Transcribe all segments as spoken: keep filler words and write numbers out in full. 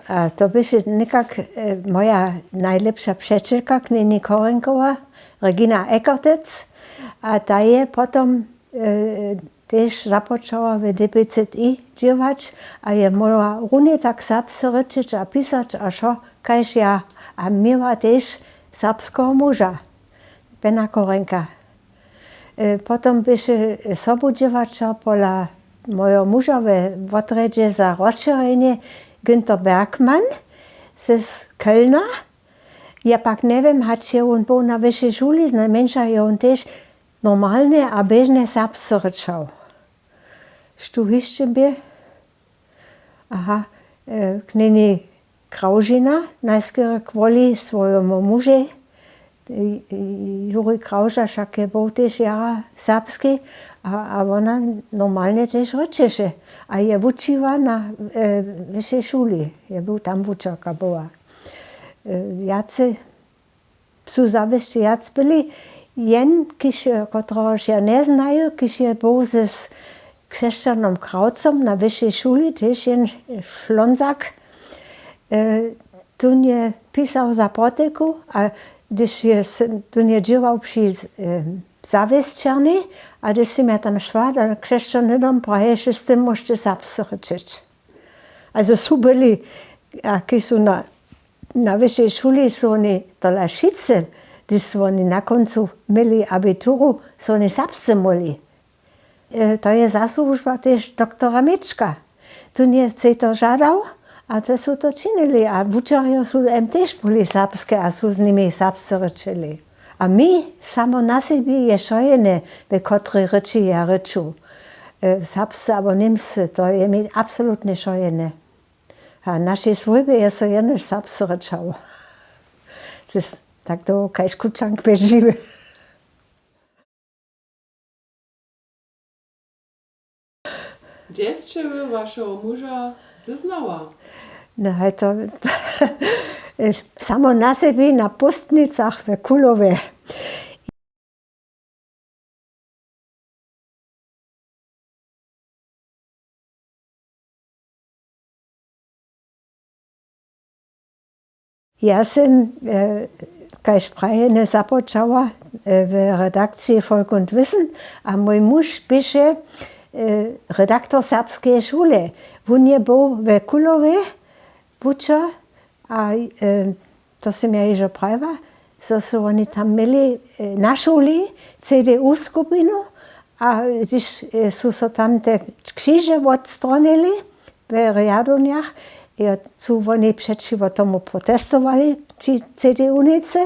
A to běše někak moja najlěpša přećelka knjeni Korenkowa, Regina Eckertec, a ta je potom tež započała w D P Z I dźěłać a je móhła runje tak serbsce rěčeć a pisać a wšo kaž ja, a měła tež serbskeho muža, Bena Korenka. Potom běše sobudźěłaćer pola mojeho muža we wotrjedźe za rozšěrjenje, Günter Bergmann z Kölna. Ja pak njewěm, hač je wón był na wyšej šuli, znajmjeńša je wón tež normalnje a běžnje serbsce rěčał. Štó hišće bě? Aha, knjeni Krawžina, najskerje kwoli swojemu mužej. Juri Krawža wšak je był tež jara serbski, a wona normalnje tež rěčeše a je wučiła na wyšej šuli, je był tam wučerka była. Wjace su zawěsće wjac byli. Jen kiž, kotrehož ja njeznaju, kiž je był z křesćanom Krawcom na wyšej šuli, tež jen Šlonzak, tón je pisał za proteku, a hdyž je tón je dźěłał při zawěsćerni, a hdyž sym ja tam šła, da křesćan hnydom praješe, z tym móžeće serbsce rěčeć. Also su byli, a kiž su na na wyšej šuli su woni tola wšitcy, hdyž su woni na kóncu měli abituru, su woni serbsce móhli. To je zasłužba tež doktora měčka. Tón je sej to žadał, a te su to činili a wučerjo su jem tež móhli serbske a su z nimi serbsce rěčeli. A mi samo na sebi je wšojedne, we kotrej rěči ja rěču, serbsce abo němsce, to je mi absolutnje wšojedne. A našej swójbje je so jenož serbsce rěčało. Tak dołho kaž kućank bě žiwy. Hdźe sće wy wašeho muža syznała? No haj to, samo na sebi na póstnicach we Kulowej. Ja sym kaž prajene započała w redakciji Volk und Wissen, a mój muž běše redaktor serbskeje šule. Wón je był we Kulowej, wučer, a to sym ja hižo prajiła, zo su woni tam měli na šuli C D U skupinu, a hdyž su so tam te křiže wotstronili we rjadownjach, su woni přećiwo tomu protestowali, ti C D U-njcy.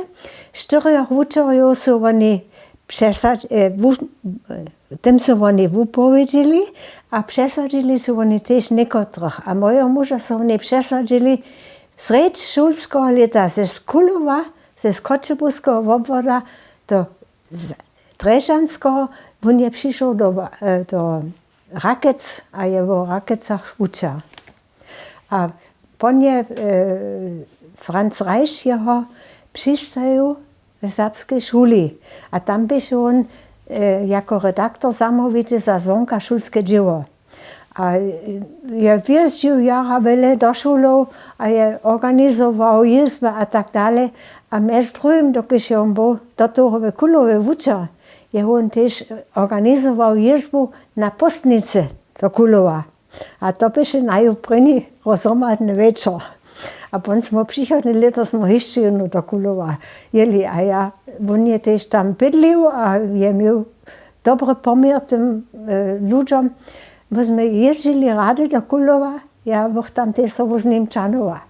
Štyrjoch wučerjow su woni přesadź tym su woni wupowědźili, a přesadźili su woni tež někotrych a mojeho muža su woni přesadźili srjedź šulskeho lěta ze skulowa, ze choćebuskeho wobwoda do drježanskeho. Wón je přišoł do rakec a je wo rakecach wučer. A pon je franc reisch jeho přistajił w serbskej šuli, a tam běše wón jako redaktor zamołwity za zwonkašulske dźěło. A je wjezdźił jara wjele do šulow a je organizował jězby a tak dale. A mjez druhim dokelž je wón był do toho w kulowej wučer, je wón tež organizował jězbu na póstnicy do kulowa. A to běše naju prěni rozhromadny wječor. A pon smy přichodne lěto smy hišće jónu do kulowa jěli a ja, wón je tež tam bydlił a je měł dobry poměr tym ludźom. My smy jězdźili rady do kulowa. Ja bych tam tež sobu z nim ćahnyła.